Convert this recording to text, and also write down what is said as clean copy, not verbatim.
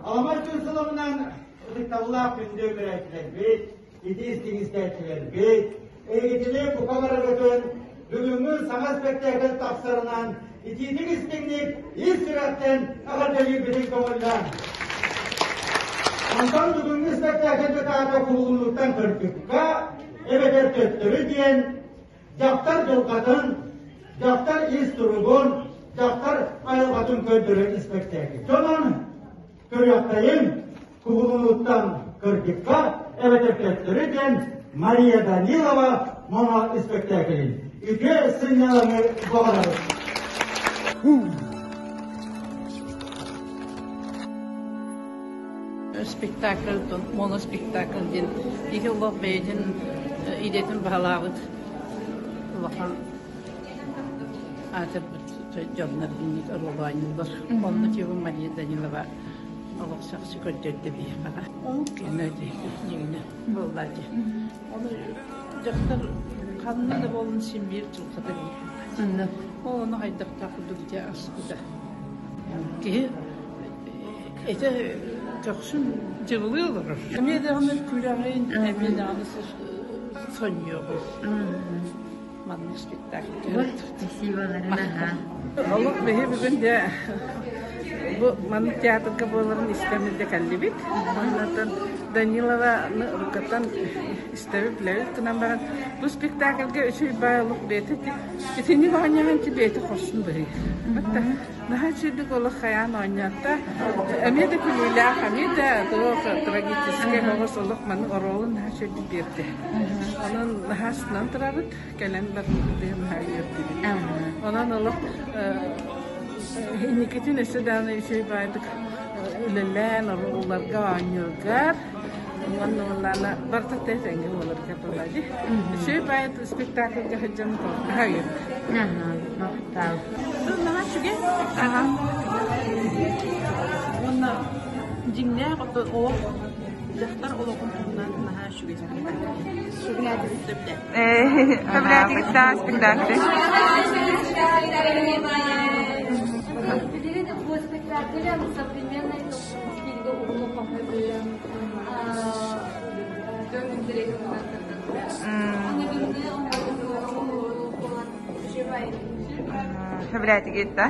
Аламай күн сылынан ытыктабыллаах күндү көрөөччүлэрбит, итии истиҥ истээччилэрбит, эһигитини бука барыгытын бүгүҥҥү саҥа спектакль тахсарынан итиитик истиҥник ис сүрэхтэн эҕэрдэлиирбитин көҥүллээҥ. Онтон бүгүҥҥү спектакльбыт аата кулуннуттан кырдьыкка эбэтэр төттөрү диэн дьахтар дьылҕатын, дьахтар ис туругун, дьахтар айылҕатын көрдөрөр испэктээкил. Дьонон көрүөхтэйин кубулунуттан кырдьыкка эбэтэр төттөрү диэн Мария Данилова моно испэктээкилин үтүө сынньалаҥы баҕарабыт. Спектакль, моноспектакль диэн киһи олох бэйэтин идэтин баһылаабыт улахан аатырбыт дьоннор инник оруолу Онно тиһу Мария Данилова олох сахсы көрдөрдө биһиэхэ. Ол кэннэ дьиҥнэ буолла дии. Ону дьахтар ханна да буолун син биир дьылҕата биир. Ол ону хайдахтаах курдук дьэ аспыта. Киһи этэ көхсүн дьыбылыы олорор. Эмиэ даҕаны күрэҕин, эмиэ даҕаны сонньуоҕун. Маннык спектакль. Олох биһи бүгүн дьэ бу маннык театрга буоларын истэн илдьэ кэллибит. Оннотон Данилованы уруккаттан истэбит, билэбит гынан баран бу спектакльга үчүгэй баай олох бэйэтэ итинник оонньоон бэйэтэ хорсун быһыы. Наһаа үчүгэйдик олох хайаан оонньоотто. Эмиэ да күлүүлээх, эмиэ да туох трагическай оҕус олох маны оруолун наһаа үчүгэйдик биэрдэ. Онон наһаа астынан турабыт, кэлэн барбытын наһаа үөрдүбүт. Онон олох инникитин өссө даҕаны үчүгэй баайдык үлэлээн, оруолларга оонньуургар уонна уонна барыта тэҥҥэ буоларга буолла дии. Үчүгэй баайы спектакльга сылдьан наһаа үөрдүм. Махтал. Наһаа үчүгэй. Уонна дьиҥнээх олох дьахтар олоҕун туһунан наһаа үчүгэй спектакль. Сөбүлээтигит Сөбүлээтигит да спектакль? Билигин бу спектакль современный стильге угулу хоһуйбуйа дьон интэриэһин Аныгынны Сөбүлээтигит да?